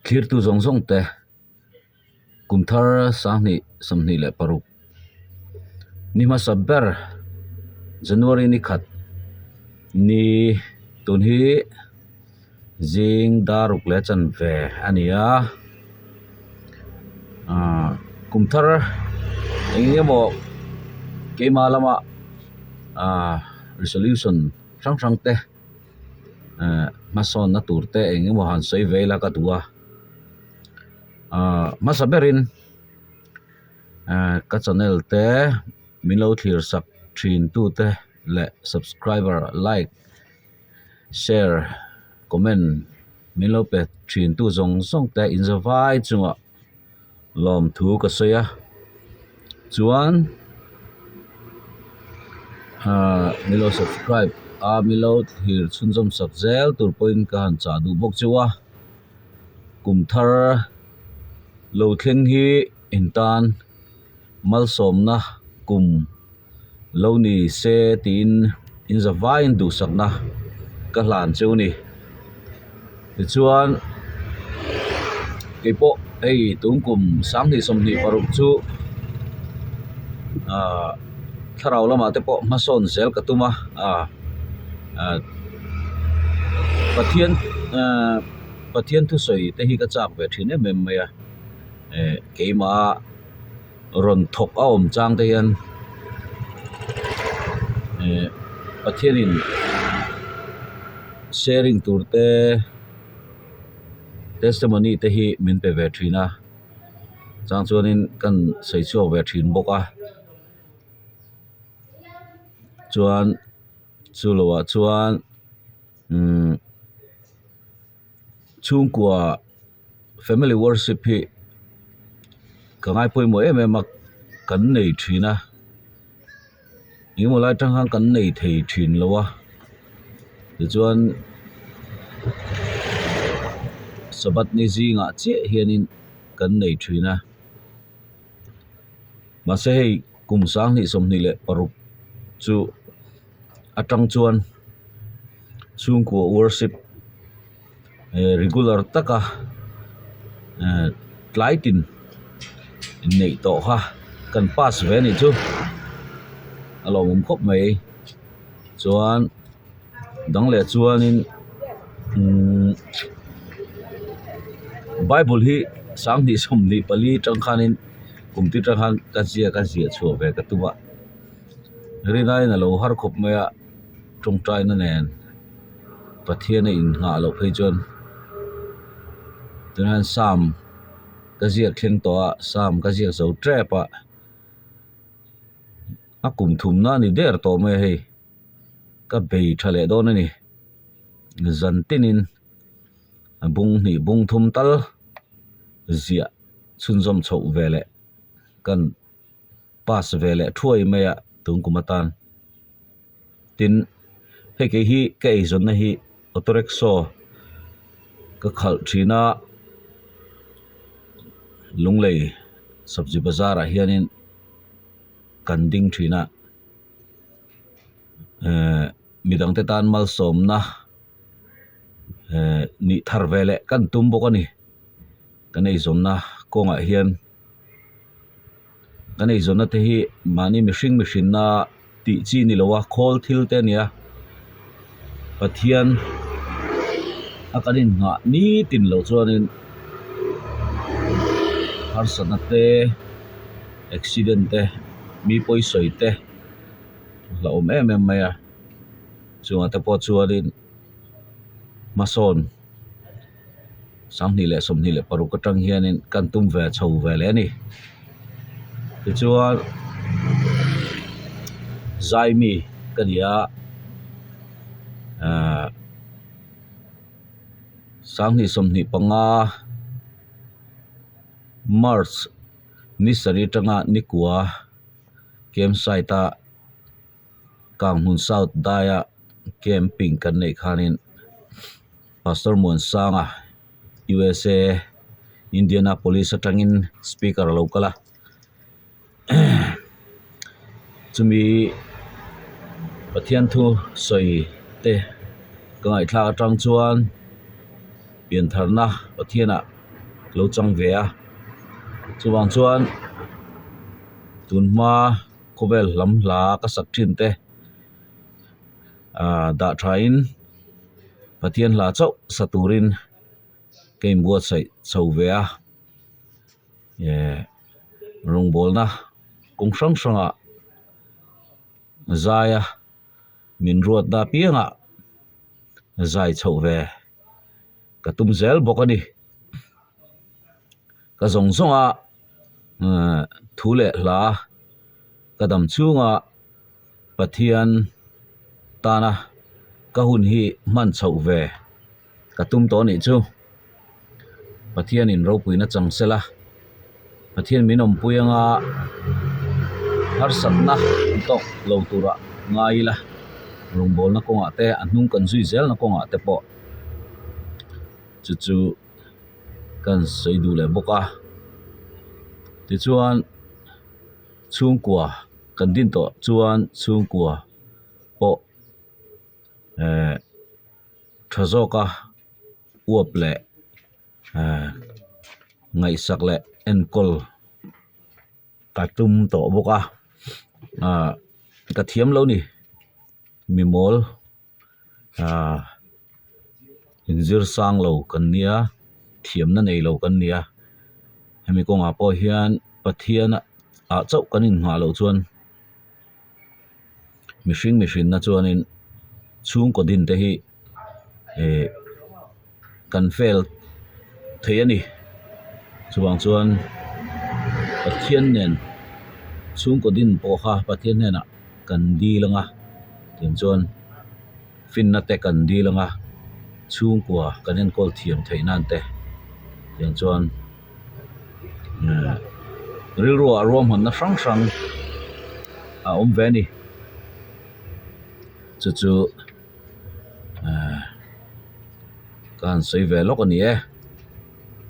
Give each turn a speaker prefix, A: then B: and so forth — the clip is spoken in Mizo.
A: Thlirtu zawng zawng te kum thar 2026 ni hmasa ber January ni khat ni tun hi zing dar ruk leh chanve a ni a ahh kum thar eng emaw keimah lamah ahh resolution hrang hrang te. Eh hmasawnna tur te eng emaw han sawi ve ila ka duh a ah hmasa berin eh ka channel te min lo thlir sak thin tu te leh subscriber like share comment min lo pe thin tu zawng zawng te in zavai chungah. Lawmthu ka sawi a chuan ahh min lo subscribe a min lo thlir chhunzawm sak zel tur pawhin ka han chah duh bawk cheu a kum thar lo thleng hi in tan malsawmna kum. Lo ni se tiin in za vaiin duhsakna ka hlan cheu ni. Tichuan keipawh hei tun kum 2026 chu ahh thlarau lamah te pawh hmasawn zel ka tum a ahh ahh Pathian ahh Pathian thusawi te hi ka chak ve thin em em mai a eh keimah. Rawn thawk a awm chang te hian eh Pathianin sharing tur te testimony te hi min pe ve thin a chang chuanin kan sawi chhuak ve thin bawk a chuan chu loah chuan umm chhungkua. Family worship hi ka ngai pawimawh em em a kan nei thin a engemaw lai atang khan kan nei thei thin lo a tichuan sabbath ni zingah chiah hianin kan nei thin a mahse hei kum 2026 chu atang chuan chhungkua worship. Eh regular taka eh tlai tin inneih tawh kha kan pass ve anih chu a lawmawm khawp mai chuan dang leh chuanin umm bible hi 2024 atang khanin kum tir atang khan ka ziak a ziah chhuah ve ka tum a rinaiin a lo har khawp mai a tawngtaina nen. Pathian a innghah loh phei chuan tunah hian sam ka ziak thleng tawh a sam ka ziak zo tep a a kum thumna a ni der tawh mai a hei ka bei tha leh dawn a ni zan tinin a bung hnih bung thum tal ziah chhunzawm chhoh ve leh kan pass ve leh thuai mai a tun kum atan. Tin, hei kei hi ka eizawnna hi auto rickshaw ka khalh thin a, Lunglei sabzi bazar ah hianin kan ding thin a, ehh midangte tan malsawmna ehh nih thar ve leh kan tum bawk a ni, kan eizawnna kawngah hian. Kan eizawnna te hi mahni mihring mihrinna tih chi ni lo a khawl thil te a ni a Pathian a kan innghah nitin loh chuanin harsatna te accident te mi pawisawi te a hlauhawm em em mai a chungah te pawh chuanin hmasawn. 2026 atang hianin kan tum ve chho ve leh a ni tichuan zaimi ka ni a ahh 2025 march ni sarih atanga ni kua camp site a Kanghmun South daia camping kan neih khanin Pastor Muansanga USA Indianapolis atangin speaker a lo kal a chumi Pathian thu sawi te ka ngaihthlak atang chuan piantharna Pathianah. Lo chang ve a, chuvang chuan tun hma khawvel lam hla ka sak thin te ah dah tha in Pathian hla chauh sa turin ka inbuatsaih chho ve a eh rawngbawlna kawng hrang hrangah zaia min ruatna apiangah zai chhoh ve. Ka tum zel bawk a ni. Ka zawng zawng a thu leh hla ka dam chhunga Pathian tana ka hun hi hman chhoh ve ka tum tawh a nih chu. Pathianin ropuina chang sela, Pathian min awmpui anga harsatna an tawk lo tura ngai ila rawngbawlna kawngah te a hnung kan zui zelna kawngah te pawh. Chu chu kan sawi duh leh bawk a tichuan chhungkua kan din tawh chuan chhungkua pawh ehh tha zawka uap leh ehh ngaihsak leh enkawl ka tum tawh bawk a ahh ka thiam lo ni mimawl. Aaa inzir sang lo kan nia thiamna nei lo kan nia hemi kawngah pawh hian Pathian ah chauh kan inhngah loh chuan mihring mihrinna chuanin chhungkaw din te hi ih kan fail thei a ni chuvang chuan Pathian nen chhungkaw din pawh kha Pathian hnenah kan dil ang a tiang chuan finna te kan dil ang a chhungkua kan enkawl thiam theih nan te tiang chuan rilruah ruahmanna hrang hrang a awm ve a ni chu chu. Ka han sawi ve lawk a ni e.